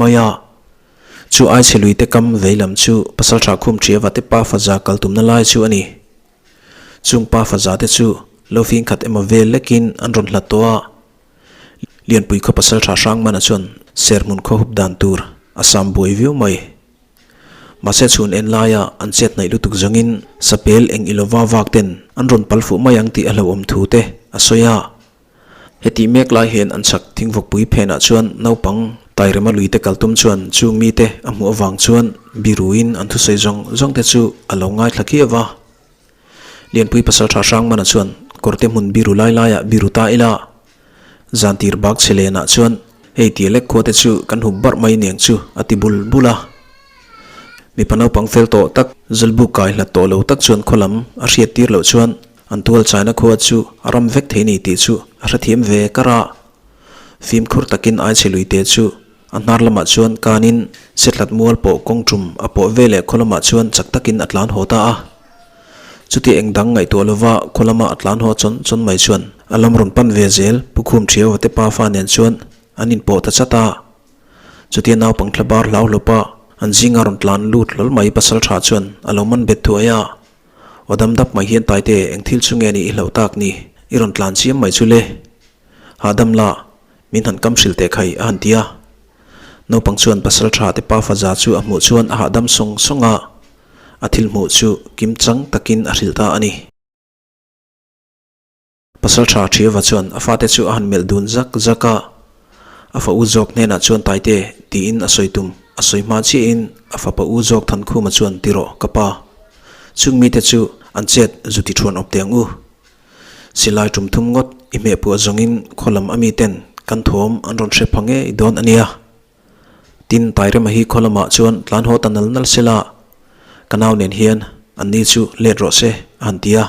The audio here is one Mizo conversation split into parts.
mai a. Chu Aichhe luite kam vei lam chu Pasalṭha Khumṭhiava te pa faza kal tumna lai chu a ni. Chung pa faza te chu lo fing khat emaw vel lekin an rawn hlat tawh a. Lianpui khaw Pasalṭha Hrangmana chuan serhmun khaw hup dan tur a sam buai viau mai. Mahse chhun en laia an chet hnaih lutuk zawngin sapel eng ilova vak ten an rawn pal fuh mai ang tih a hlauhawm thu te a sawi a. Hetih mek lai hian an chhak thingvawkpui phenah chuan naupang Tairema lui te kal tum chuan chung mite a hmuh avang chuan biruin an thusawi zawng zawng te chu a lo ngaithla khiau va. Lianpui Pasaltha Hrangmana chuan kawrte hmun biru lai laiah biru ta ila, zantir bak chhe lenah chuan hei tia lek khua te chu kan hup barh mai niang chu a ti bul bul a. Mipa naupang fel tawh tak, Zulbuk kai hlat tawh lo tak chuan khaw lam a hriat tir loh chuan An tual chaina khua chu a ram vek thei ni tih chu a hrethiam ve kar a. Fimkhur takin Aichhe luite chu a hnar lamah chuan kanin Sethlat mual pawh kawng tum a pawh ve leh khaw lamah chuan chak takin a tlan haw ta a. Chuti eng dang ngaihtuah lova khaw lama a tlan haw chawn chawn mai chuan a lam rawn pan ve zel Pu Khum Thiaua te pafa nen chuan an inpawh ta chat a. Chutia naupang thla bar hlau hlawpa an zinga rawn tlan lut hlawl mai pasal tha chuan a lo man bet thuai a. Aw dam dap mai hian Taite eng thil chu nge ni i hlauh tak ni, i rawn tlan chiam mai chu le. Hahdam la, min han kam hrilh teh khai a han ti a. Naupang chuan pasal tha te pa faza chu a hmuh chuan a hahdam sawng sawng a, a thil hmuh chu kim chang takin a hrilh ta a ni. Pasal tha Thiava chuan a fate chu a han melh dun zak zak a, a fa u zawk hnenah chuan Taite tiin a sawi tum a sawi hma chiahin a fapa u zawk Thankhuma chuan ti rawh ka pa, chung mite chu an chet zu ti thuan awp teh ang u. Silai tum thum ngawt i hmehpuah zawngin khaw lam ami ten kan thawm an rawn hre pha ngei dawn a nia. Tin, Tairema hi khaw lamah chuan tlan haw ta nal nal sela, ka nau nen hian an ni chu let rawh se a han ti a.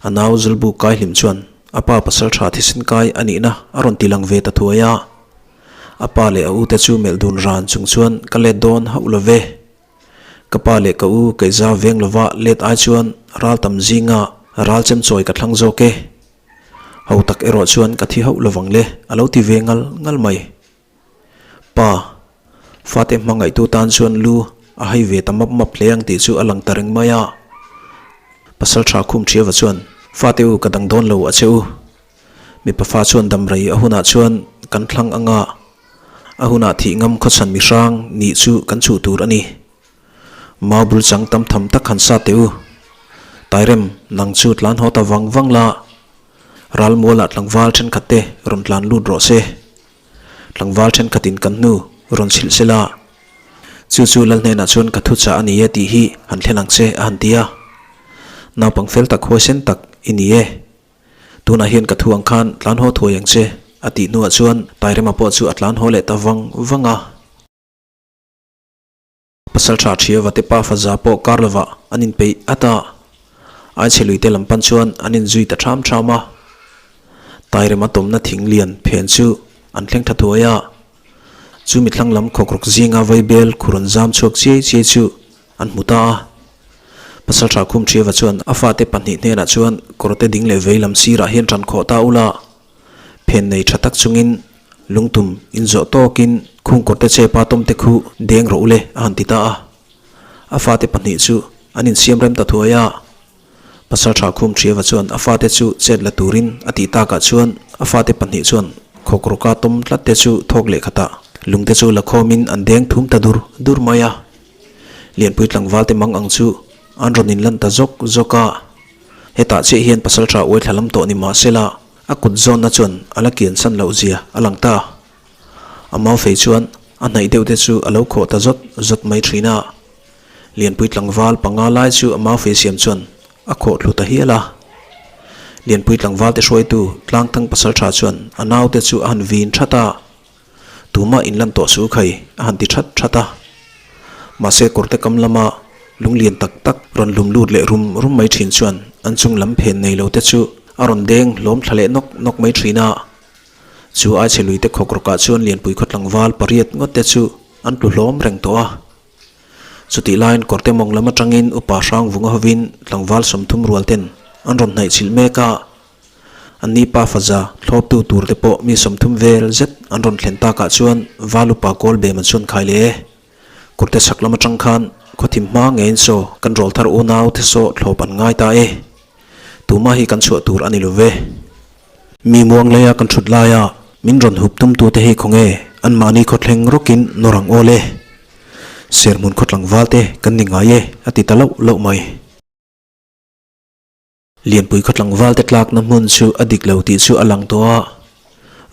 A nau Zulbu kai hlim chuan a pa pasal tha thisen kai a nihna a rawn ti lang ve ta thuai a. A pa leh a ute chu melh dun ran chung chuan ka let dawn hauh lo ve. Ka pa leh ka u keiza veng lova let ai chuan ral tam zinga ral chem chawi ka thlang zawk e. Ho tak erawh chuan ka thi hauh lovang le a lo ti ve ngal ngal mai. Pa, fate hmangaihtu tan chuan lu a hai ve ta map map hle ang tih chu a lang ta reng mai a. Pasal tha khum Thiava chuan, Fate u ka dang dawn lo a che u. Mipa fa chuan damrei a hunah chuan kan thlang anga a hunah thih ngam khawchhan mihrang nih chu kan chuh tur a ni. Mau bul chang tam tham tak han sa teh u. Tairem, nang chu tlan haw ta vang vang la. Ral mualah tlangval thenkhat te rawn tlan lut rawh se. Tlangval thenkhatin kan hnu rawn chhilh se la, chu chu lal hnenah chuan ka thu chah a ni e tih hi han thlen ang che a han ti a. Naupang fel tak huaisen tak i ni e. Tunah hian ka thu ang khan tlan haw thuai ang che a tih hnuah chuan Tairema pawh chu a tlan haw leh ta vang vang a. Pasal tha Thiava te pa faza pawh kar lovah an inpeih at a, Aichhe luite lam pan chuan an inzui ta ṭham ṭham a. Tairema tawmna thing lian phen chu an thleng tha thuai a, chu mithlang lam khawkrawk zinga vaibel khur an zam chhuak chiai chiai chu an hmu ta a. Pasal tha Khum Thiava chuan a fate pahnih hnenah chuan kawrte ding leh vei lam sirah hian ṭan khawh ta ula, Phen nei tha tak chungin lungtum inzawh tawkin khungkawr te chepa tawm te khu deng rawh ule a han ti ta a. A fate pahnih chu an insiam rem ta thuai a. Pasal tha khum Thiava chuan a fate chu chet la turin a tih takah chuan a fate pahnih chuan khawkrawka tawm tlat te chu thawk leh khatah lungte chu la khawmin an deng thum ta dur dur mai a. Lianpui tlangval te mang ang chu an rawn inlan ta zawk zawk a. Hetah chiah hian pasal tha uai thla lam tawh ni mah sela a kut zawnna chuan a la kian san loh zia a lang ta. A mau fei chuan a hnaih deuh te chu a lo khawh ta zawt zawt mai thin a. Lianpui tlangval panga lai chu a mau fei siam chuan a khawh thlu ta hial a. Lianpui tlangval te hruaitu Tlangthang pasal tha chuan a naute chu a han vin that a. Tumah inlan tawh su khai a han ti that that a. Mahse kawrte kam lama lunglian tak tak rawn lum lut leh rum rum mai thin chuan an chung lam phen nei lo te chu a rawn deng hlawm thla leh nawk nawk mai thin a. Chu Aichhe luite khawk rawkah chuan Lianpui khaw tlangval pariat ngawt te chu an tlu hlawm reng tawh a. Chutih laiin kawrte mawng lam atangin upa hrang vunga hovin tlangval 30 rual ten an rawn hnaih chhilh mek a. Anni pafa za thlawptu tur te pawh mi 30 vel zet an rawn thlen takah chuan Valupa kawl bem an chuan khai leh e. Kawrte chhak lam atang khan khawthim hma ngeiin saw kan rawlthar unau te saw thlawp an ngai ta e. Tuma hi kan chhuah tur a ni lo ve. Mi muang leia kan thut laia min rawn hup tumtu te hi khawnge anmahni khawthleng rawkin nawr ang awl e. Serhmun khawtlangval te kan ni ngai e a ti ta loh loh mai. Lianpui khaw tlangval te tlakna hmun chu a dik lo tih chu a lang tawh a,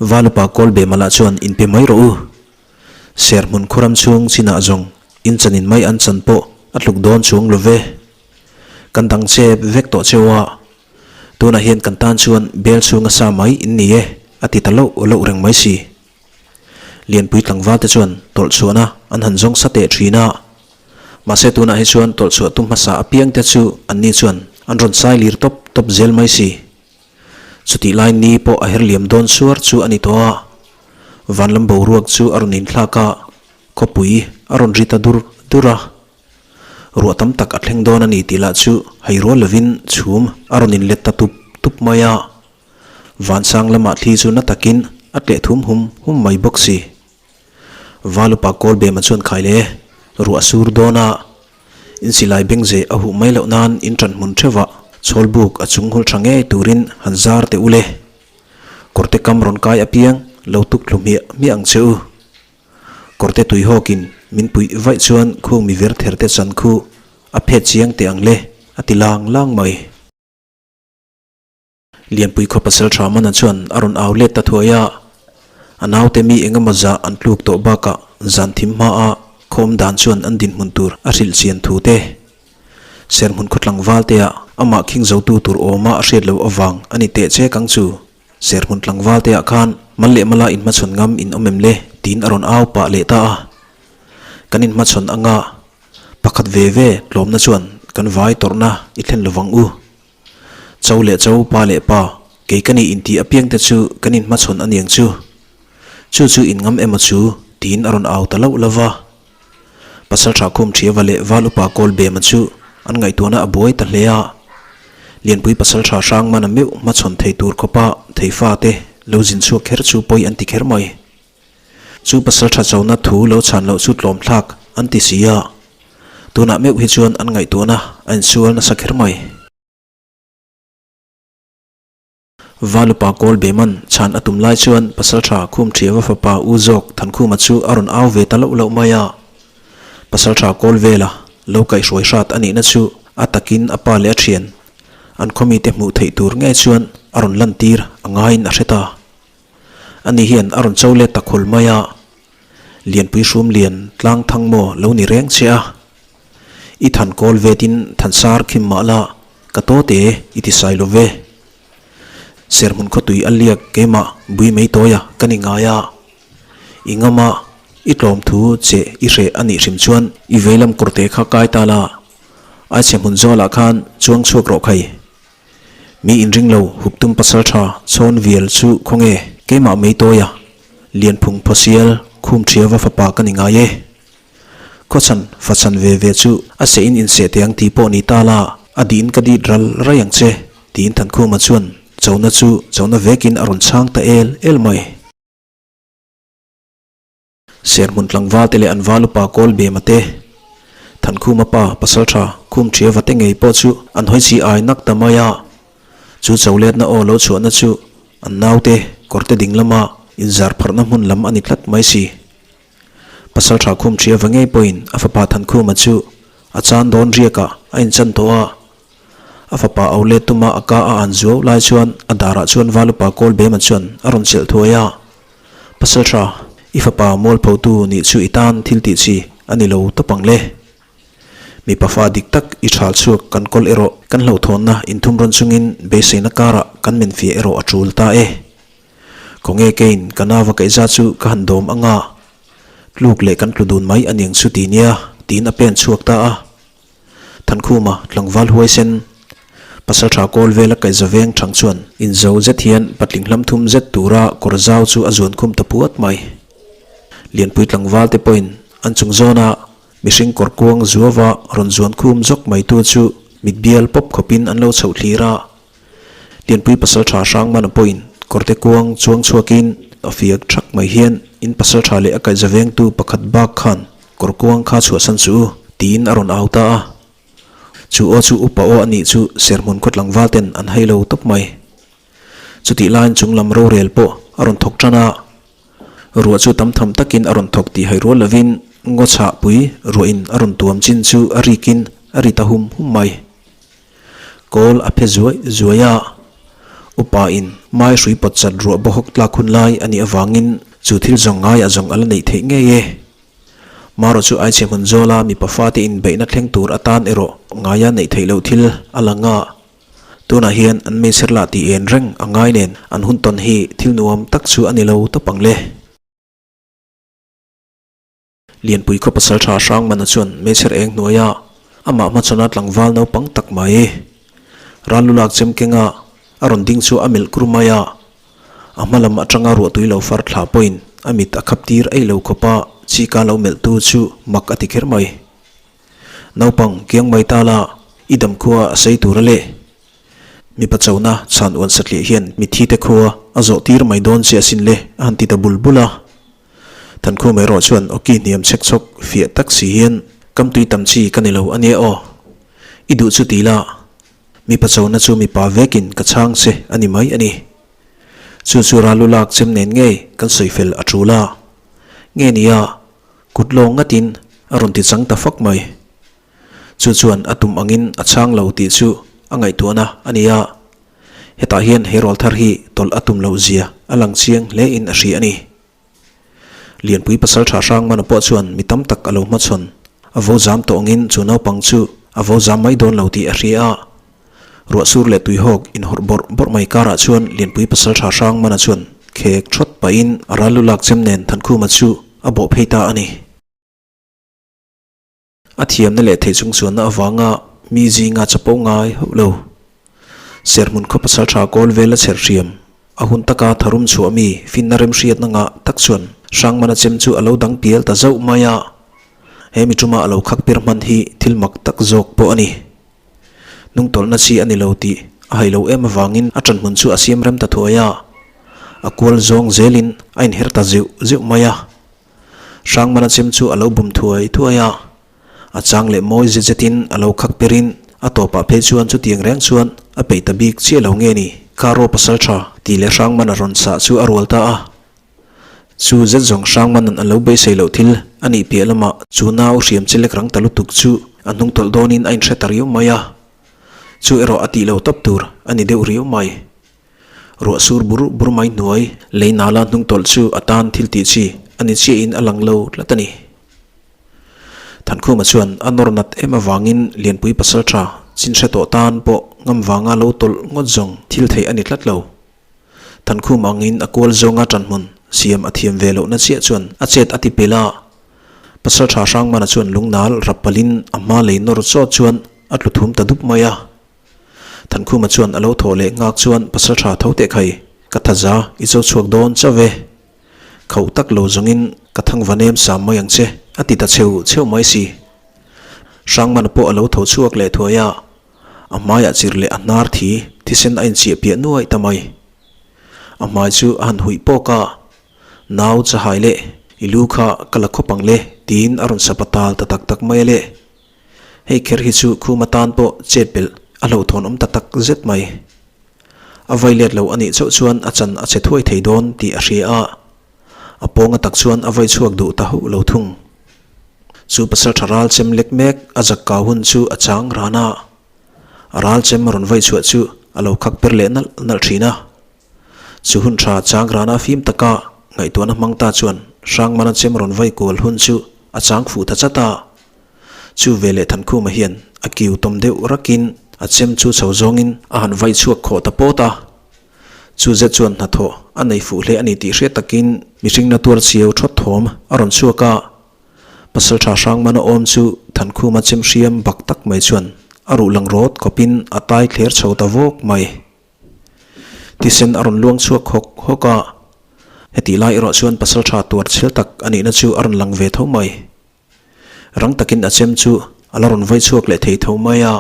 Valupa Kawlbe Mala chuan inpe mai rawh u. Serhmun khuaram chhung chinah zawng in chanin mai an chan pawh a tluk dawn chuang lo ve. Kan dang chep vek tawh cheu a, tunah hian kan tan chuan bel chhunga sa mai in ni e a ti ta loh loh reng mai si. Lianpui tlangval te chuan tawlh chhuahna an han zawng sa teh thin a. Mahse tunah hi chuan tawlh chhuah tum hmasa apiang te chu anni chuan an rawn sai lir tawp tawp zel mai si. Chutih lai ni pawh a her liam dawn suar chu a ni tawh a. Vanlam boruak chu a rawn inthlak a, khawpui a rawn ri ta dur dur a. Ruah tam tak a thleng dawn a ni tih lah chu hai rual lovin chhum a rawn inlet ta tup tup mai a. Vansang lamah thli chu na takin a tleh thum hum hum mai bawk si. Valupa Kawlbema chuan khai le, ruah sur dawn a, in silai beng ze a huh mai loh nan in ṭan hmun ṭheuhah chhawlbuk a chung hul ṭha ngei turin han zar teh u le. Kawrte kam rawn kai apiang lo tuk thlu hmiah hmiah ang che u. Kawrte tuihawkin min puih vaih chuan khung mi ver ther te chan khu a phet chiang teh ang le a ti lang lang mai. Lianpui khaw pasal tha mana chuan a rawn au let ta thuai a, a naute mi eng emaw zah an tluk tawh bakah zan thim hmaa khawm dan chuan an dinhmun tur a hrilh chian thu te, Serhmun khaw tlangval te ah amah khing zotu tur awma a hriat loh avang a ni teh chek ang chu. Serhmun tlangval te ah khan mal leh mala inhmachhawn ngam in awm em le tiin a rawn au pah leh ta a. Kan inhmachhawn anga pakhat ve ve tlawmna chuan kan vai tawrhna i thlen lovang u. Cho leh cho, pa leh pa, kei ka nih intih apiang te chu kan inhmachhawn a niang chu. Chu chu inngam emaw chu tiin a rawn au ta loh lo va. Pasalṭha Khum Ṭhiava leh Val Upa Kawl Bema chu an ngaihtuahna a buai ta hle a. Lianpui pasalṭha Hrangmana meuh hmachhawn thei tur khawpa thei fate lo zin chhuak kher chu pawi an ti kher mai. Chu pasalṭha chona thu lo chhan loh chu tlawmthlak an ti si a, tunah meuh hi chuan an ngaihtuahna a insual nasa kher mai. Valupa Kawl Beman chhan a tum lai chuan pasalṭha Khumṭhiava fapa U Zawk Thankhuma chu a rawn au ve ta loh loh mai a. Pasalṭha Kawl Vela lo kaihhruai hrat a nihna chu a takin a pa leh a ṭhian an khawmite hmuh theih tur ngei chuan a rawn lantir a ngaiin a hre ta. Ani hian a rawn cho let ta khul mai a, Lianpui hrum lian tlang thang maw lo ni reng che a? I than kawl vetin than sar khim mah la, ka taw te i ti sai lo ve. Serhmun khawtui a liak keimah bui mai tawi a ka ni ngai a. I ngam a, i tlawm thu che i hreh a nih hrim chuan i veilam kawrte kha kai ta la, Aichhe hmun zawlah khan chuang chhuak rawh khai. Mi inring lo Huptum pasaltha chhawn vial chu khawnge keimah mai tawi a, Lianphung Phawsial khum thiava fapa ka ni ngai e. Khawchhan fachhan ve ve chu a seh in inseh teh ang tih pawh ni ta la, a diin ka dit ral rai ang che, tiin Thankhuma chuan chona chu chona vekin a rawn chhang ta el el mai. Serhmun tlangval te leh an val upa Kawl Bema te, Thankhuma pa Pasaltha Khum Thiava te ngei pawh chu an hawi chi ai nak ta mai a. Chu choletna aw lo chhuahna chu an naute kawrte ding lama inzar pharhna hmun lam a ni tlat mai si. Pasaltha Khum Thiava ngei pawhin a fapa Thankhuma chu a chan dawn riakah a inchan tawh a. A fapa au let tuma a ka a an zuau lai chuan a darah chuan val upa Kawl Bema chuan a rawn chelh thuai a. Pasalṭha, i fapa mualphotu nih chu i tan thil tih chi a ni lo tawp ang le. Mipa fa dik tak i ṭhal chhuak kan kawl erawh kan hlauhthawnna inthum rawn chungin beiseina karah kan menfiah erawh a ṭul ta e. Khawnge keiin ka nava kaihza chu ka han dawm anga, tluk leh kan tlu dun mai a niang chu ti nia, tiin a pen chhuak ta a. Thankhuma tlangval huaisen Pasaltha kawl vela kaihza veng thang chuan inzo zet hian patling hlam thum zet tura kawr zau chu a zuan khum ta puat mai. Lianpui tlangval te pawhin an chung zawna mihring kawr kuang zuava rawn zuan khum zawk mai tu chu mit bial pawp khawpin an lo chhoh thlir a. Lianpui pasaltha Hrangmana pawhin kawrte kuang chuang chhuakin a fiak thak mai hian in pasaltha leh a kaihza vengtu pakhat bak khan kawr kuang kha chhuahsan suh u tiin a rawn au ta a. Chu aw chu upa aw a nih chu serhmun khaw tlangval ten an hai lo tawp mai. Chutih laiin chung lam rorel pawh a rawn thawk tan a. Ruah chu tam tham takin a rawn thawk tih hai rual lovin ngaw chhah pui ruahin a rawn tuam chin chu a rikin a ri ta hum hum mai. Kawl a phe zuai zuai a, upa in mai hrui pawt chat ruah bawhawk tlak hun lai a nih avangin chu thil zawng ngai a zawng a la neih theih ngei e. Marawh chu Aichhe hmun zawla mipa fate inbeihna thleng tur atan erawh ngaia neih theih loh thil a lang a. Tunah hian an meichher lah tih en reng a ngai nen an hun tawn hi thil nuam tak chu a ni lo tawp ang le. Lianpui khaw pasal tha Hrangmana chuan meichher eng hnuaia amah hmachhawn a tlangval naupang tak mai ral lu lak chem kenga a rawn ding chu a melh kur mai a. A hma lam atanga ruahtui lo far thla pawhin a mit a khap tir ei lo khawpa chika lo melhtu chu mak a ti kher mai. Naupang kiang mai ta la, i dam khua a sei tur a le. Mipa chona chhan uan satliah hian mitthi te khua a zawh tir mai dawn che asin le a han ti ta bul bul a. Thankhum erawh chuan awki hniam chhek chhawk fiah tak si hian kam tui tam chi ka ni lo a nia aw. I duh chu ti la, mipa chona chu mipa vekin ka chhang che a ni mai a ni. Chu chu ral lu lak chem nen ngei kan sawi fel a tul a. Nge nia, kut lawng ngatin a rawn ti chang ta fak mai. Chu chuan a tum angin a chhang lo tih chu a ngaihtuahna a ni a. Hetah hian he rawl thar hi tawlh a tum loh zia a lang chiang hle in a hria a ni. Lianpui pasal tha Hrangmana pawh chuan mi tam tak a lo hmachhawn. A vo zam tawh angin chu naupang chu a vo zam mai dawn lo tih a hria a. Ruah sur leh tuihawk inhawrh bawrh bawrh mai karah chuan Lianpui pasal tha Hrangmana chuan khek thawt pahin a ral lu lak chem nen Thankhuma chu a bawh phei ta a ni. A thiamna leh theih chung chuanna avanga mi zinga chapo ngai hauh lo. Serhmun khaw pasal tha kawl vel a chher hriam. A hun taka tharum chhuah mi finna remhriatna ngah tak chuan Hrangmana chem chu a lo dang pial ta zauh mai a. He mi tuma a lo khak pir hman hi thil mak tak zawk pawh a ni. Hnungtawlhna chi a ni lo tih a haih lo em avangin a ṭanhmun chu a siam rem ta thuai a. A kual zawng zelin a inher ta zeuh zeuh mai a. Hrangmana chem chu a lo bum thuai thuai a, a chang leh mawi zet zetin a lo khak perin a tawpah phei chuan chutiang reng chuan a peih ta bik chiah lo nge ni? Karo pasal tha tih leh Hrangmana rawn sah chu a rual ta a. Chu zet zawng Hrangmana'n a lo beisei loh thil a nih piah lamah chu nau hriam che lek rang ta lutuk chu a hnung tawlh dawnin a inhre ta riau mai a. Chu erawh a tih lo tawp tur a ni deuh riau mai. Ruah sur bur bur mai hnuai lei nala hnung tawlh chu a tan thil tih chi a ni chiahin a lang lo tlat a ni. Thankhuma chuan a nawr nat em avangin Lianpui pasal tha chin hre tawh tan pawh ngam vanga lo tawlh ngawt zawng thil theih a ni tlat lo. Thankhum angin a kual zawnga ṭanhmun siam a thiam ve lohna chiah chuan a chet a ti pel a. Pasal tha Hrangmana chuan lungnal rap palhin a hma lei nawr chawt chuan a tlu thum ta dup mai a. Thankhuma chuan a lo thawh leh nghak chuan pasal tha tho teh khai, ka tha za, i cho chhuak dawn chauh e. Khauh tak lo zawngin ka thang va nem sam mai ang che, a ti ta cheu cheu mai si. Hrangmana pawh a lo tho chhuak leh thuai a, a hmaiah chir leh a hnar thi thisen a inchiah piah nuaih ta mai. A hmai chu a han huih pawk a, Nau chahai leh i lu kha ka la khawp ang le, tiin a rawn sapa tal ta tak tak mai a le. Hei kher hi chu khum atan pawh chet belh a hlauhthawn awm ta tak zet mai. A vai let lo a nih chauh chuan a chan a che thuai thei dawn tih a hria a, a pawnga tak chuan a vai chhuak duh ta hauh lo thung. Chu pasal tha ral chem lek mek a zak kau hun chu a chang ran a, a ral chem rawn vai chhuah chu a lo khak per leh nalh nalh thin a. Chu hun tha chang rana fim taka ngaihtuahna hmang ta chuan Hrangmana chem rawn vai kual hun chu a chang fuh ta chat a. Chu veleh Thankhuma hian a kiu tawm deuh rakin a chem chu chho zawngin a han vai chhuak khawh ta pawt a. Chu zet chuan hnathawh a nei fuh hle a ni tih hriat takin mihring na tuar chiau thawt thawm a rawn chhuak a. Pasaltha Hrangmana awm chu Thankhuma chem hriam bak tak mai chuan a ruh lang rawt khawpin a tai thler chho ta vawk mai. Thisen a rawn luang chhuak hawk hawk a, hetih lai erawh chuan pasaltha tuar chhel tak a nihna chu a rawn lang ve tho mai. Rang takin a chem chu a la rawn vawi chhuak leh thei tho mai a,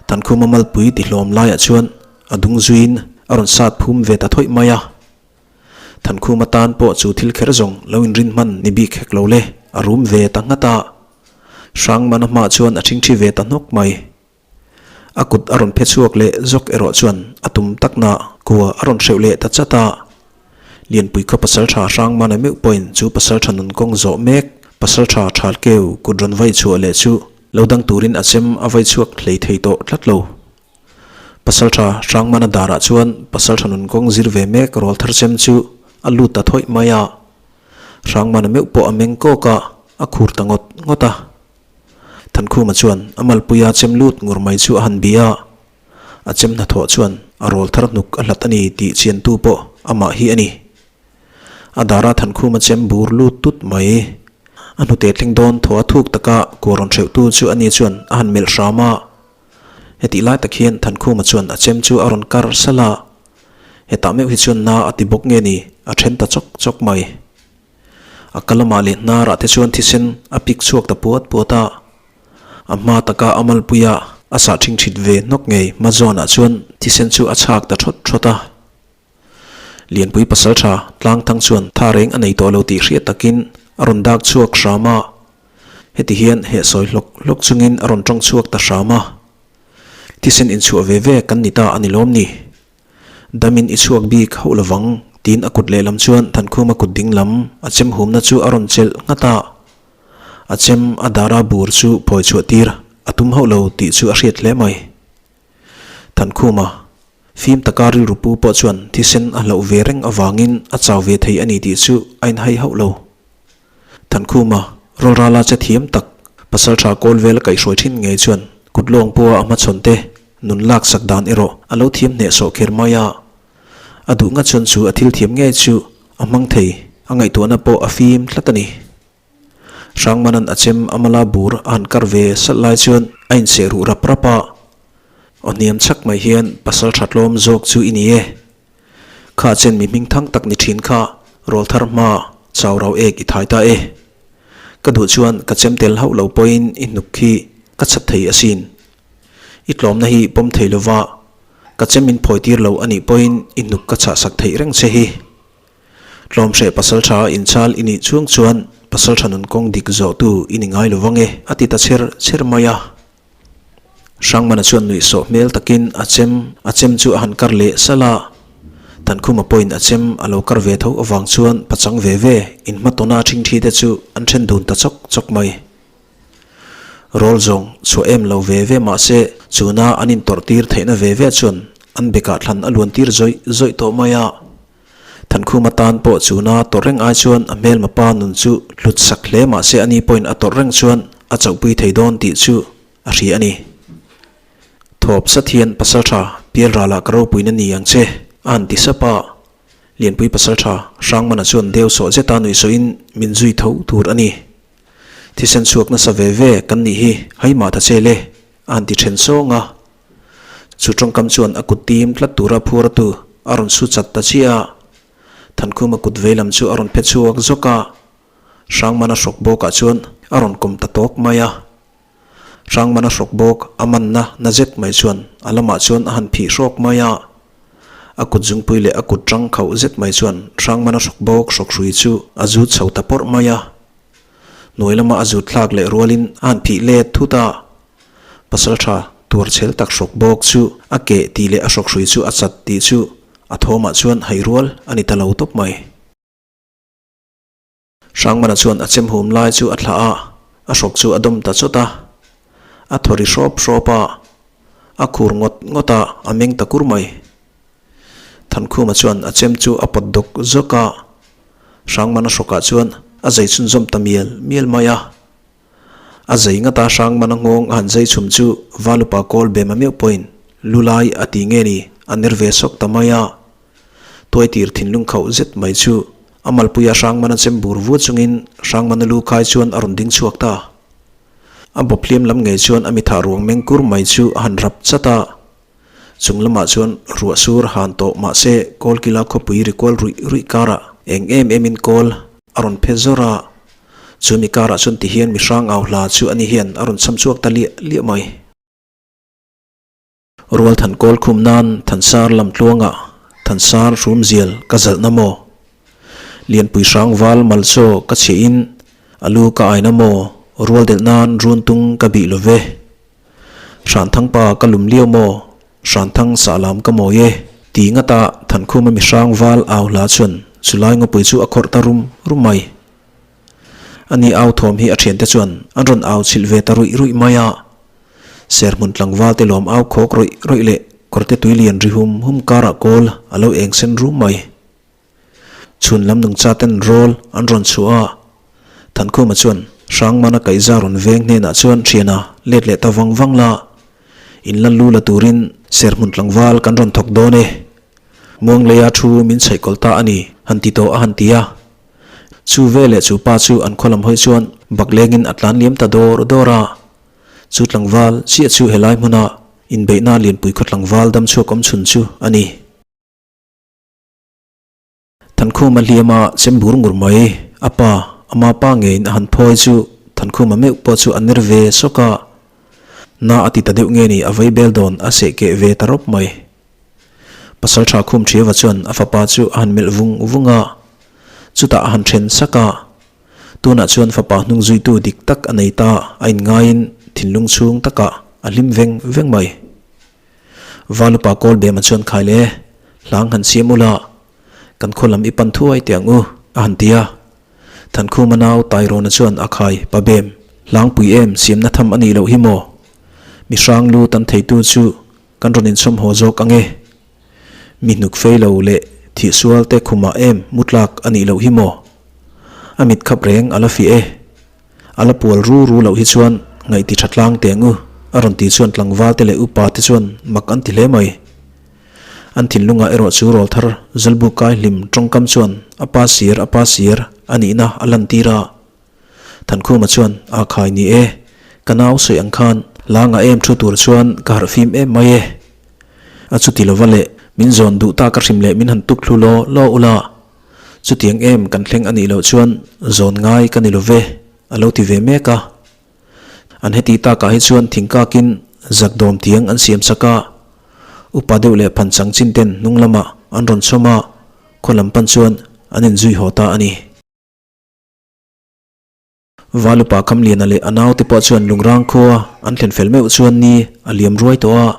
Thankhuma malpui ti hlawm laiah chuan a dung zuiin a rawn sat phum ve ta thawih mai a. Thankhum atan pawh chu thil kher zawng lo inrin hman ni bik hek lo le, a rum ve ta nghat a. Hrangmana hmah chuan a ṭhingṭhi ve ta hnawk mai. A kut a rawn phe chhuak leh zawk erawh chuan a tum takna kua a rawn hreuh leh ta chat a. Lianpui khaw pasalṭha Hrangmana meuh pawhin chu pasalṭha nun kawng zawh mek pasalṭha Ṭhalkeu kut rawn vai chhuah leh chu lo dang turin a chem a vai chhuak hlei thei tawh tlat lo. Pasalṭha Hrangmana darah chuan pasalṭha nun kawng zir ve mek rawlthar chem chu a lut ta thawih mai a. Hrangmana meuh pawh a meng kawk a, a khur ta ngawt ngawt a. Thankhuma chuan a malpuia chem lut ngur mai chu a han bih a, a chem hnathawh chuan a rawl thar hnuk a hlat a ni tih chiantu pawh amah hi a ni. A dara Thankhuma chem bur lut tut mai. A hnute thleng dawn thaw a thuk taka kua rawn hreuhtu chu ani chuan a han melh hram a. Hetih lai tak hian Thankhuma chuan a chem chu a rawn kar salh a, hetah meuh hi chuan na a ti bawk nge ni a then ta chawk chawk mai. A ka lamah leh hnarah te chuan thisen a pik chhuak ta puat puat a. A hma taka a malpuia a sah ṭhingṭhit ve hnawk ngei hma zawnah chuan thisen chu a chhak ta ṭhawt ṭhawt a. Lianpui pasalṭha Tlangthang chuan tha reng a nei tawh lo tih hriat takin a rawn dak chhuak hram a. Heti hian heh sawi hlawk hlawk chungin a rawn ṭawng chhuak ta hram a. Thisen inchhuah ve ve kan ni ta a ni lawm ni? Damin i chhuak bik hauh lovang, tiin a kut lehlam chuan Thankhuma kut ding lam a chem humna chu a rawn chelh nghat a. A chem a dara bur chu phawi chhuah tir a tum hauh lo tih chu a hriat hle mai. Thankhuma, fim taka rilru pu pawh chuan thisen a hlauh ve reng avangin a chau ve thei a ni tih chu a inhai hauh lo. Thankhuma, rawlrala che thiam tak, pasaltha kawl vel a kaihhruai thin ngei chuan kut lawng pawha a hmachhawn te Nun lak sak dan erawh a lo thiam hneh sawh kher mai a. A duh ngat chuan chu a thil thiam ngei chu a hmang thei, a ngaihtuahna pawh a fim tlat a ni. Hrangmanan a chem a mala bur a han kar ve salh lai chuan a inseh ruh rap rap a. Aw hniam chhak mai hian pasal tha tlawm zawk chu i ni e. Kha chen mi hming thang tak ni thin kha rawlthar hma chau rau ek i thai ta e. Ka duh chuan ka chem tel hauh lo pawhin i hnuk khi ka chhat thei asin. I tlawmna hi pawm thei lova, ka chem in phawi tir lo a nih pawhin i hnuk ka chhah sak theih reng che hi. Tlawm hreh pasaltha inchal i nih chhung chuan pasaltha nun kawng dik zawhtu i ni ngai lovang e, a ti ta chher chher mai a. Hrangmana chuan nuihsawh hmel takin a chem a chem chu a han kar leh salh a. Thankhuma pawhin a chem a lo kar ve tho avang chuan pachang ve ve inhmatawna ṭhingṭhi te chu an ṭhen dun ta chawk chawk mai. Rawl zawng chhuah em lo ve ve mah se chuna an intawrh tir theihna ve ve chuan an bekah thlan a luan tir zawih zawih tawh mai a. Thankhuma tan pawh chuna tawrh reng ai chuan a hmelma pa nun chu hlut sak hle mah se ani pawhin a tawrh reng chuan a chauhpui thei dawn tih chu a hria a ni. Thawp sat hian pasaltha Pialralah ka ropuina ni ang che a han ti sap a. Lianpui pasaltha Hrangmana chuan deu sawh zeta nuihsawhin min zui tho tur a ni. Thisen chhuak nasa ve ve kan nih hi hai mah ta che le, a han ti then sawng a. Chu tawngkam chuan a kut tim tlat tura phur atu a rawn su chat ta chiah a. Thankhuma kut veilam chu a rawn phe chhuak zawk a. Hrangmana hrawk bawkah chuan a rawn kawm ta tawk mai a. Hrangmana hrawk bawk a manna na zet mai chuan a lamah chuan a han phih hrawk mai a. A kut zungpui leh a kut tang khauh zet mai chuan Hrangmana hrawk bawk hrawk hrui chu a zut chho ta pawrh mai a. Hnuai lama a zut thlak leh rualin a han phih let thut a. Pasaltha tuar chhel tak hrawk bawk chu a keh tih leh a hrawk hrui chu a chat tih chu a thawmah chuan hai rual a ni ta lo tawp mai. Hrangmana chuan a chem hum lai chu a thlah a, a hrawk chu a dawm ta chawt a. A thaw ri hrawp hrawp a, a khur ngawt ngawt a, a meng ta kur mai. Thankhuma chuan a chem chu a pawt dawk zawk a, Hrangmana hrawkah chuan a zai chhunzawm ta mial mial mai a. A zai ngata Hrangmana nghawng a han zai chhum chu Valupa kawl bema meuh pawhin lu lai a ti nge ni a ner ve sawk ta mai a. Tuaitir thinlung khauh zet mai chu a malpuia Hrangmana chem bur vu chungin Hrangmana lu khai chuan a rawn ding chhuak ta. A bawp hliam lam ngei chuan a mithah ruang meng kur mai chu a han rap chat a. Chung lamah chuan ruah sur han tawh mah se Kawlkila khawpui ri kual ruih ruih karah eng em emin kawl a rawn phe zawr a. Chu mi karah chuan tihian mi hrang au hla chu ani hian a rawn cham chhuak ta liah liah mai. Rual than kawl khum nan Thansar lamtluangah Thansar hrumzial ka zalhna maw? Lianpui hrangval malchaw ka chhiahin a lu ka aina maw? Rual delh nan runtung ka bih lo ve. Hranthangpa ka lum liau maw? Hranthang sahlam ka mawi e. Ti ngata Thankhuma mi hrangval au hla chuan chulai ngawpui chu a khawrh ta rum rum mai. Ani au thawm hi a thiante chuan an rawn au chhilh ve ta ruih ruih mai a. Serhmun tlangval te lawm au khawk rawih rawih leh kawrte tui lian ri hum hum karah kawl a lo eng sen rum mai. Chhun lam nungcha ten rawl an rawn chhuah a, Thankhuma chuan Hrangmana kaihza rawn veng hnenah chuan thiana let leh ta vang vang la, in la lu la turin Serhmun tlangval kan rawn thawk dawn e. Muangleia thu min chhaih kawlh ta a ni, han ti tawh a han ti a. Chu veleh chu pa chu an khaw lam hawi chuan baklengin a tlan liam ta dawr dawr a. Chu tlangval chiah chu helai hmuna inbeihna lianpui khaw tlangval dam chhuak awm chhun chu a ni. Thankhuma hliama chem bur ngur mai a pa, ama pa ngeiin a han phawi chu Thankhuma meuh pawh chu a ner ve sawk a. Na a ti ta deuh nge ni a vei bel dawn a seh keh ve ta rawp mai. Pasal tha khum Thiava chuan a fapa chu a han melh vung vung a, chutah a han then sak a. Tunah chuan fapa hnung zuitu dik tak a nei ta a inngaiin thinlung chhung takah a hlim veng veng mai. Valupa kawl bema chuan khai le, hlang han siam ula, kan khaw lam i pan thuai teh ang u, a han ti a. Thankhuma nau Tairawna chuan a khai, Pa Bem, hlangpui em siamna tham a nih loh hi maw? Mi hrang lu tan theitu chu Kan rawn inchhawm haw zawk ang e. Mi hnuk fei lo leh thih sual te khumah em mu tlak a nih loh hi maw? A mit khap reng a la fih e. A la pual ru ru loh hi chuan ngaih ti tha tlang teh ang u, a rawn ti chuan tlangval te leh upa te chuan mak an ti hle mai. An thinlungah erawh chu rawlthar Zalbu kai hlim tawngkam chuan a pa sir a pa sir a nihna a lantir a. Thankhuma chuan, A khai ni e, ka nau sawi ang khan langa em thu tur chuan ka harh fim em mai e. A chuti lova leh min zawn duh ta ka hrim leh min han tuk thlu law law ula. Chutiang em kan thleng a nih loh chuan zawn ngai ka ni lo ve, a lo ti ve mek a. An heti takah hi chuan thingkakin zakdawm tiang an siam sak a, upa deuh leh phanchang chin ten hnung lamah an rawn chhawm a, khaw lam pan chuan an inzui haw ta a ni. Valupa Kamliana leh a naute pawh chuan Lungrang khua an thlen fel meuh chuan ni a liam ruai tawh a.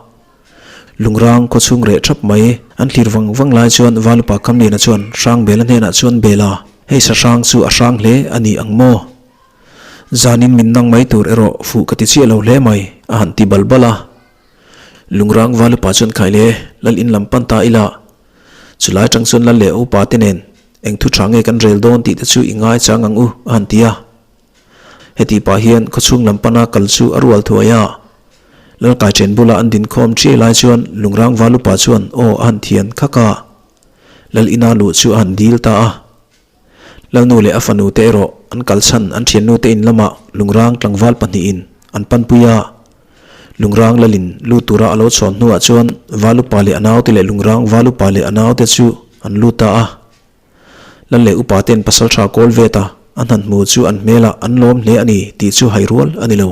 Lungrang khaw chhung reh thap mai an thlir vang vang lai chuan Valupa Kamliana chuan Hrangbela hnenah chuan Bela, hei sa hrang chu a hrang hle a ni ang maw? Zanin min nang mai tur erawh fuh ka ti chiah lo hle mai, a han ti bal bal a. Lungrang Valupa chuan Khaile, Lal in lam pan ta ila. Chulai tang chuan Lal leh upa te nen Eng thu tha nge kan rel dawn tih te chu i ngai chang ang u, a han ti a. Heti pah hian khawchhung lam pana kal chu a rual thuai a. Lalkai then bula an dinkhawm chiai lai chuan Lungrang Valupa chuan aw a han thian khak a. Lal ina luh chu a han dil ta a. Lalnu leh a fanu te erawh an kal chhan an thiannu te in lamah Lungrang tlangval pahnihin an panpui a. Lungrang lalin lut tura a lo chhawn hnuah chuan Valupa leh a naute leh Lungrang Valupa leh a naute chu an lut ta a. Lal leh upa ten pasal tha kawl ve ta an han hmu chu an hmelah an lawm hle a ni tih chu hai rual a ni lo.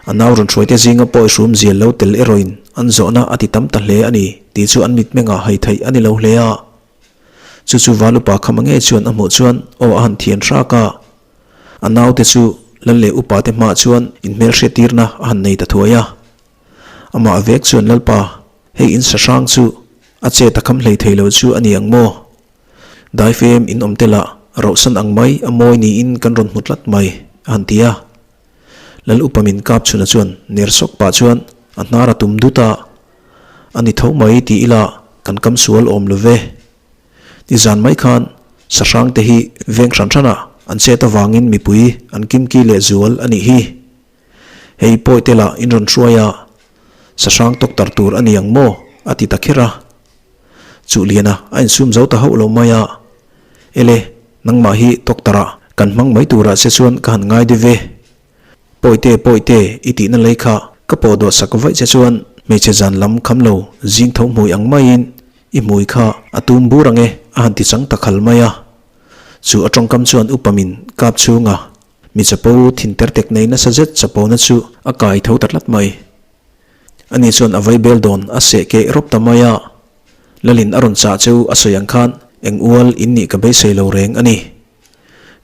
A nau rawn hruaite zinga pawi hrum zial lo tel erawhin an zawhna a ti tam ta hle a ni tih chu an mitmengah hai theih a ni lo hle a. Chu chu Valupa khama ngei chuan a hmuh chuan aw a han thian hrak a. A naute chu lal leh upate hmaah chuan inhmelhriattirna a han nei ta thuai a. Amah vek chuan Lalpa, hei in sahrang chu a chet a kham hlei thei lo chu a ni ang maw? Daifem in awm te lah rauhsan ang mai a mawi niin kan rawn hmu tlat mai, a han ti a. Lal upa min kap chhuna chuan ner sawk pah chuan a hnar a tum dut a, A ni tho mai ti ila kan kam sual awm lo ve. Nizan mai khan sahrang te hi veng hran hranah an chet avangin mipui an kimki leh zual a nih hi. Hei pawi te lah in rawn hruai a, sahrang tawktar tur a ni ang maw? a ti ta kher a. Chuhliana a insum zo ta hauh lo mai a, Ele, nangmah hi tawktarah kan hmang mai turah che chuan ka han ngai deuh ve. Pawite, pawite, i tihna lei kha ka pawh dawh sak vaih che chuan hmeichhe zan lam kham lo zing tho hmui ang maiin i hmui kha a tum bur ang e, a han ti chang ta khal mai a. Chu a tawngkam chuan upa min kap chhunga mi chapo thin ter tek nei nasa zet chapona chu a kai tho ta tlat mai. Ani chuan a vaibel dawn a seh keh rawp ta mai a. Lalin a rawn chah cheu a sawi ang khan eng ual in nih ka beisei lo reng a ni.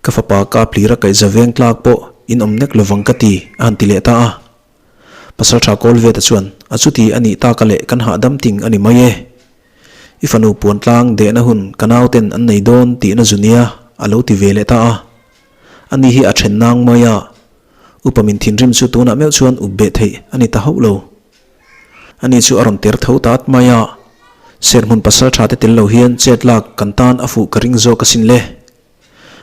Ka fapa Kaplira kaihza veng tlak pawh in awm nek lovang ka ti, a han ti leh ta a. Pasaltha Kawlveta chuan, A chuti a nih taka leh kan hahdam ting a ni mai e. I fanu puan tlang dehna hun ka nauten an nei dawn tihna zu nia, a lo ti ve leh ta a. Ani hi a then nang mai a. Upa min thinrim chu tunah meuh chuan up beh theih a ni ta hauh lo. Ani chu a rawn ter tho ta at mai a. Serhmun pasaltha te tel lo hian chet lak kan tan a fuh ka ring zawk asin le.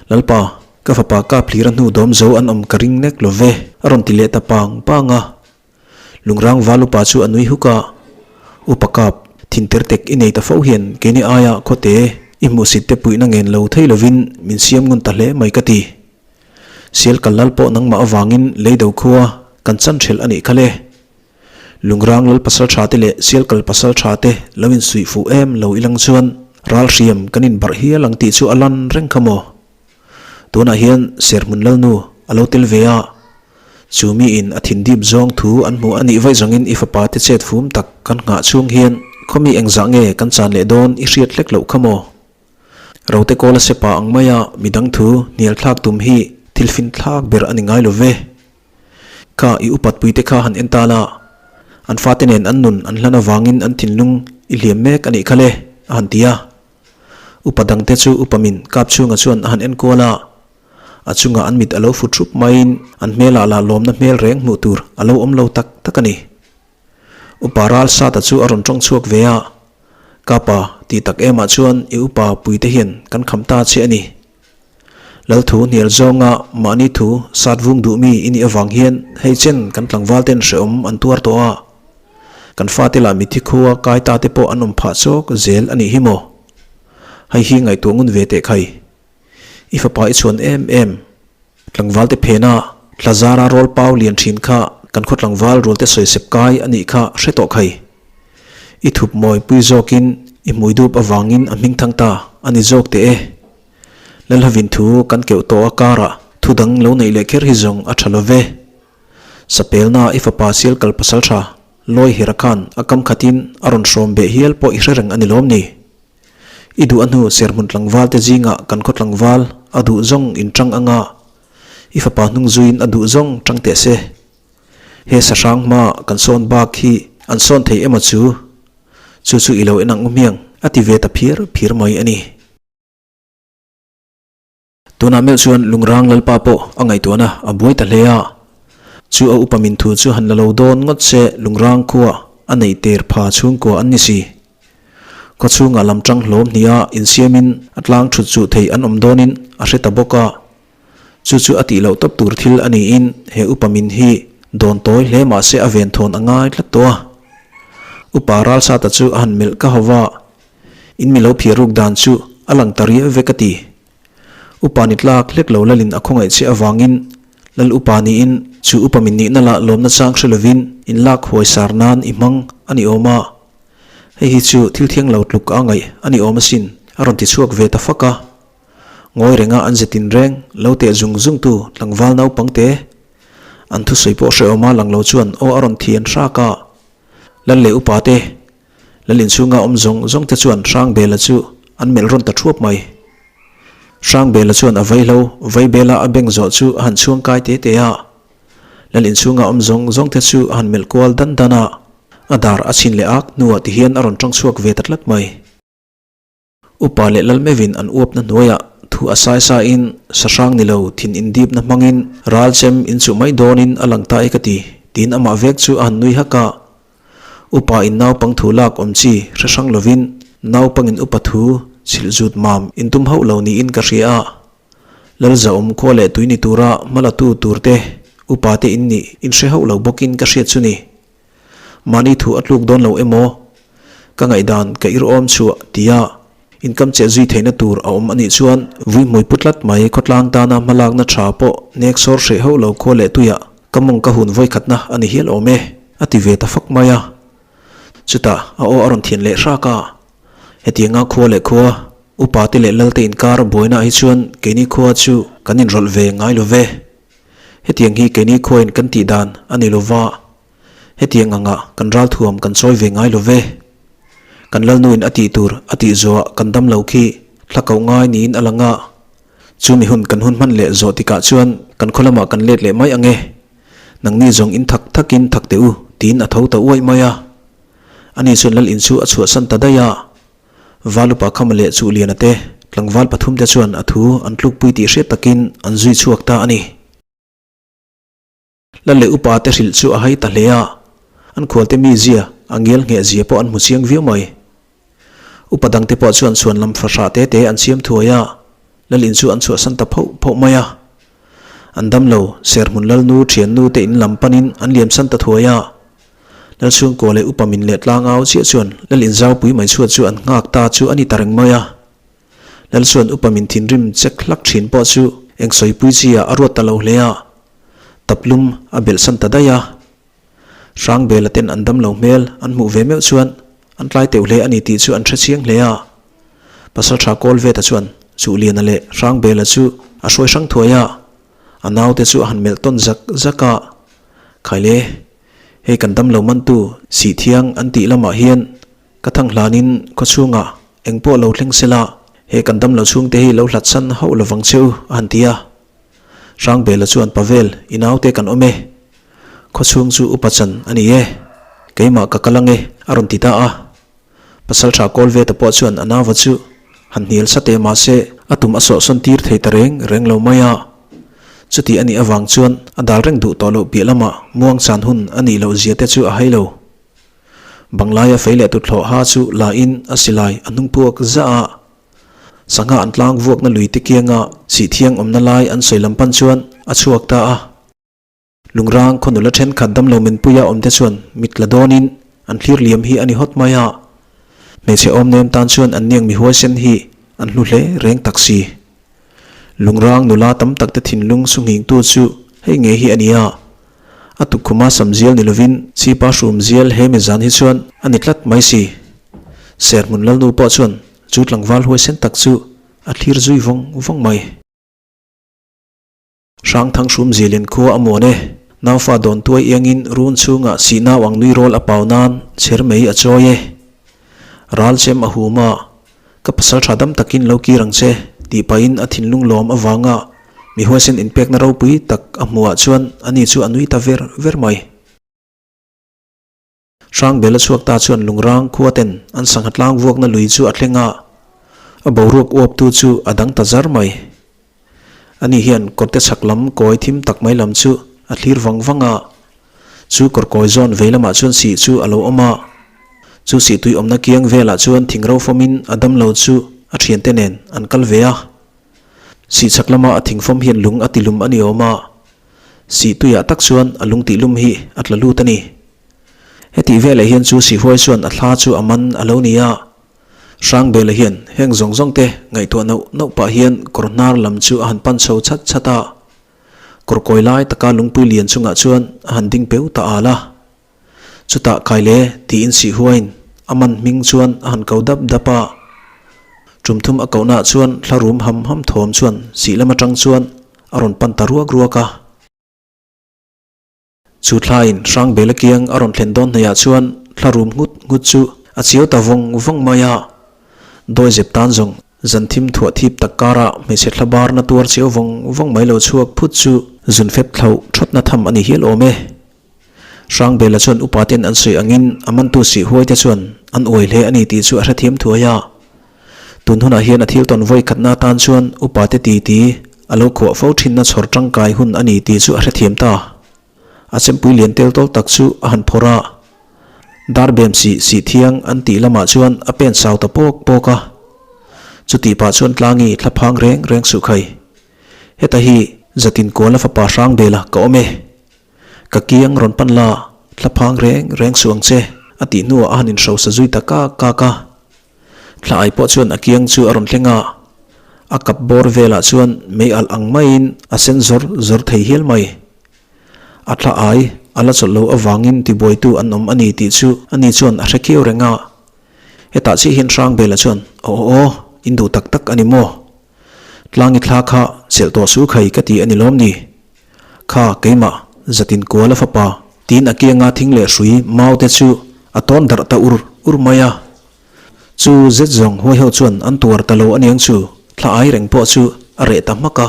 Lalpa, ka fapa kap hlir a hnu dawm zo an awm ka ring nek lo ve, a rawn ti leh ta pang pang a. Lungrang val upa chu a nui huk a, Upa kap, thin ter tek i nei ta fo hian keini aia khawte i hmuhsit te puihna ngen lo thei lovin min siam ngun ta hle mai ka ti. Sial kal lal pawh nangmah avangin lei do khua kan chan hrelh a nih kha le. Lungrang lal pasal tha te leh sial kal pasal tha te lo insuih fuh em lo ilang chuan ral hriam kan inbarh hial ang tih chu a lan reng kha maw? Tunah hian Serhmun Lalnu a lo tel ve a, chu miin a thin dip zawng thu an hmu a nih vaih zawngin i fapa te chet fum tak kan nghah chhung hian khawmi engzah nge kan chan leh dawn i hriat hlek loh kha maw? Rote kawla sepa ang maia midang thu hnial thlak tum hi thil fin thlak ber a ni ngai lo ve. Kha i upat puite kha han en ta la, an fate nen an nun an hlan avangin an thinlung i hliam mek a nih kha le, a han ti a. Upa dangte chu upa min kap chhunga chuan a han en kual a, a chungah an mit a lo fu thup maiin an hmelah lah lawmna hmel reng hmuh tur a lo awm lo tak tak a ni. Upa ral sata chu a rawn tawng chhuak ve a, Kapa, tih tak emah chuan i upa puite hian kan kham ta che a ni. Lal thu hnial zawnga mahni thu sat vung duh mi i nih avang hian hei chen kan tlangval ten hrehawm an tuar tawh a, kan fate lah mitthi khua kai ta te pawh an awm phah chawk zel a nih hi maw? Hei hi ngaihtuah ngun ve teh khai. I fapa i chhuan em em. Tlangval te phena thla zara rawl pau lian thin kha kan khaw tlangval rual te sawisep kai a nih kha hre tawh khai. I thup mawi pui zawkin i hmui dup avangin a hming thang ta a ni zawk teh e. Lalhavin thu kan keuh tawh a karah thu dang lo neih leh kher hi zawng a tha lo ve. Sapelna i fapa sial kal pasal tha Lawi Hera khan a kam khatin a rawn hrawm beh hial pawh i hre reng a ni lawm ni? I duh a hnu serhmun tlangval te zingah kan khaw tlangval a duh zawng in tang anga i fapa hnung zuiin a duh zawng tang teh se. He sahrang hma kan sawn bak hi an sawn thei emaw chu? Chu chu i lo en ang u hmiang a ti ve ta phir phir mai a ni. Tunah meuh chuan Lungrang Lalpa pawh a ngaihtuahna a buai ta hle a. Chu a upa min thu chu han la lo dawn ngawt se Lungrang khua a neih ter pha chhungkua an ni si. Khaw chhungah lam tang hlawm hnih a insiamin a tlang thut chuh thei an awm dawnin a hre ta bawk a. Chu chu a tih loh tawp tur thil a niin he upa min hi dawn tawi hle mah se a ven thawn a ngai tlat tawh a. Upa Ralsata chu a han melh ka ho va. In mi lo phiar ruk dan chu a lang ta riau ve ka ti. Upa ni tlak hlek lo lalin a khawngaih che avangin Lal upa niin chu upa min nihna lah lawmna chang hre lovin in lak huai sar nan i hmang a ni awm a. Hei hi chu thil thiang lo tluk a ngaih a ni awm asin a rawn ti chhuak ve ta fak a. Ngawi renga an ze tin reng lo teh zung zung tu tlangval naupang te an thusawi pawh hrehawma lang lo chuan aw a rawn thian hrak a. Lal leh upa te Lal inchhunga awm zawng zawng te chuan Hrangbela chu an melh rawn ta thuap mai. Hrangbela chuan a vaihlo vaibela a beng zawh chu a han chhuang kai te te a. Lal inchhunga awm zawng zawng te chu a han melh kual dan dan a, a dar a chhin leh ak hnuah ti hian a rawn tawng chhuak ve ta tlat mai. Upa leh Lalmevin an uapna hnuaiah thu a sai sain sahrang ni lo thin indipna hmangin ral chem inchuh mai dawnin a lang ta e ka ti, tiin amah vek chu a han nui hak a. Upa in naupang thu lak awm chi hre hrang lovin naupangin upa thu chhilh zut mam intum hauh lo niin ka hria a. Lalzaawm khua leh tui ni tura hmalatu turte upa te in nih in hre hauh lo bawkin ka hriat chu ni. Mahni thu a tluk dawn lo emaw? Ka ngaihdan ka irhawm chhuah tia inkam cheh zui theihna tur a awm a nih chuan vui hmui pu tlat mai khawtlang tana hmalakna tha pawh nek sawr hreh hauh lo khua leh tuiah ka mawng ka hun vawikhatna a ni hial awm e, a ti ve ta fak mai a. Chutah a aw a rawn thian leh hrak a, Hetianga khua leh khua, upa te leh lal te inkar buaina ah hi chuan keini khua chu kan inrawlh ve ngai lo ve. Hetiang hi keini khuain kan tih dan a ni lo va. Hetiang angah kan ralthuam kan chawi ve ngai lo ve. Kan lalnuin a tih tur a tih zawhah kan dam lo khi thla koh ngai niin a lang a. Chumi hun kan hun hman leh zawh tikah chuan kan khaw lamah kan let leh mai ang e. Nangni zawng in thak thakin thak teh u, tiin a tho ta uaih mai a. Ani chuan lal in chu a chhuahsan ta daih a. Valupa Khama leh Chuhliana te tlangval pathumte chuan a thu an tlukpui tih hriat takin an zui chhuak ta a ni. Lal leh upa te hrilh chu a hai ta hle a, an khualte mizia a ngial ngheh zia pawh an hmu chiang viau mai. Upa dangte pawh chuan chhuan lam fahrah te te an siam thuai a, lal in chu an chhuahsan ta phoh phoh mai a. An dam lo, Serhmun Lalnu thiannu te in lam panin an liamsan ta thuai a. Lal chhungkua leh upa min leh tlangau chiah chuan lal in zaupui mai chhuat chu an nghak ta chu a ni ta reng mai a. Lal chuan upa min thinrim chek hlak thin pawh chu eng sawipui chi ah a ruat ta lo hle a. Taplum a belhsan ta daih a. Hrangbela ten an dam lo hmel an hmuh ve meuh chuan an tlai teuh hle a ni tih chu an hre chiang hle a. Pasaltha Kawlveta chuan Chuhliana leh Hrangbela chu a hruai hrang thuai a, a naute chu a han melh tawn zak zak a. Khaile, hei kan dam lo mantu Sihthiang an tih lamah hian ka thang hlanin khawchhungah eng pawh lo thleng sela, he kan dam lo chhungte hi lo hlatsan hauh lovang che u a han ti a. Hrangbela chuan Pavel, i naute kan awm e. Khawchhung chu upa chan a ni e. Keimah ka kal ang e, a rawn ti ta a. Pasaltha Kawlveta pawh chuan a nauva chu han hnial sa teh mah se a tum a sawhsawn tir thei ta reng reng lo mai a. Chuti a nih avang chuan a dal reng duh tawh loh piah lamah muang chan hun a nih loh zia te chu a hai lo. Banglaia fei leh tuthlawh ha chu la in a silai a hnung puak zah a. Sangha an tlang vuakna lui te kianga sih thiang awmna lai an sawi lam pan chuan a chhuak ta a. Lungrang khaw nula thenkhat damlo menpuia awm te chuan mit la dawnin an thlir liam hi a ni hawt mai a. Hmeichhe awm nem tan chuan an niang mi huaisen hi an hlu hle reng tak si. Lungrang nula tam tak te thinlung su nghingtu chu hei ngei hi a ni a. A tukkhuma sam zial ni lovin Chipa hrum zial he mi zan hi chuan a ni tlat mai si. Serhmun Lalnu pawh chuan chu tlangval huaisen tak chu a thlir zui vawng vawng mai. Hrangthang hrum zialin khua a muan e. Naufa dawn tuai iangin run chhungah sih nau ang nui rawl a pau nan chher mai a chawi e. Ral chem a hum a, Ka pasal tha dam takin lo kir ang che, tih pahin a thinlung lawm avanga mi huaisen inpekna ropui tak a hmuhah chuan ani chu a nui ta ver ver mai. Hrangbela chhuak ta chuan lungrang khua ten an sangha tlang vuakna lui chu a thleng a, a boruak uaptu chu a dang ta zar mai. Ani hian kawrte chhak lam kawi thim tak mai lam chu a thlir vang vang a, Chu kawr kawi zawn vei lamah chuan sih chu a lo awm a, chu sih tui awmna kiang velah chuan thing ro fawmin a damlo chu a thiante nen an kal ve a. Sih chhak lama a thing fawm hian lung a ti lum a ni awm a, sih tuiah tak chuan a lung tih lum hi a tla lut a ni. Hetih veleh hian chu sih huai chuan a thla chu a man a lo ni a, Hrangbela hian heng zawng zawng te ngaihtuah nauh nauh pah hian kawr hnar lam chu a han pan chho chhat chhat a. Kawr kawi lai taka lungpui lian chungah chuan a han ding peu ta al a. Chutah kai le tiin sih huain a man hming chuan a han ko dap dap a. Tum thum a kohnaah chuan thla rum ham ham thawm chuan sih lam atang chuan a rawn pan ta ruak ruak a. Chu thlain Hrangbela kiang a rawn thlen dawn hnaihah chuan thla rum nghut nghut chu a chiau ta vawng vawng mai a. Dawizep tan zawng zan thim thuah thip tak karah hmeichhe thla barna tuar chiau vawng vawng mai lo chhuak phut chu zun fep thlauh thawtna tham a ni hial awm e. Hrangbela chuan upa ten an sawi angin a mantu sih huai te chuan an uai hle a ni tih chu a hrethiam thuai a. Tun hunah hian a thil tawn vawi khatna atan chuan upa te titi a lo khuah fo thinna chhawr tangkai hun a ni tih chu a hrethiam ta. A chempui lian tel tawl tak chu a han phawrh a, darbem sih sih thiang an tih lamah chuan a pen sau ta pawk pawk a. Chutih pah chuan tlangi thla phang reng reng suh khai. Heta hi Zatin Kuala fapa Hrangbela ka awm e. Ka kiang rawn pan la, thla phang reng reng suh ang che, a tih hnuah a han inhrosa zui ta kak kak a. Thla ai pawh chuan a kiang chu a rawn thleng a, a kap bawr velah chuan mei alh ang maiin a sen zawr zawr thei hial mai. A thla ai a la chawlh lo avangin tibuaitu an awm a ni tih chu ani chuan a hre khiau reng a. Hetah chiah hian Hrangbela chuan, Aw aw aw, in duh tak tak a ni maw? Tlangi thla kha chelh tawh su khai ka ti a ni lawm ni? Kha keimah, Zatin Kuala fapa. Tiin a kianga thing leh hrui mau te chu a tawn darh ta ur ur mai a. Chu zet zawng huai ho chuan an tuar ta lo aniang chu thla ai reng pawh chu a reh ta hmak a.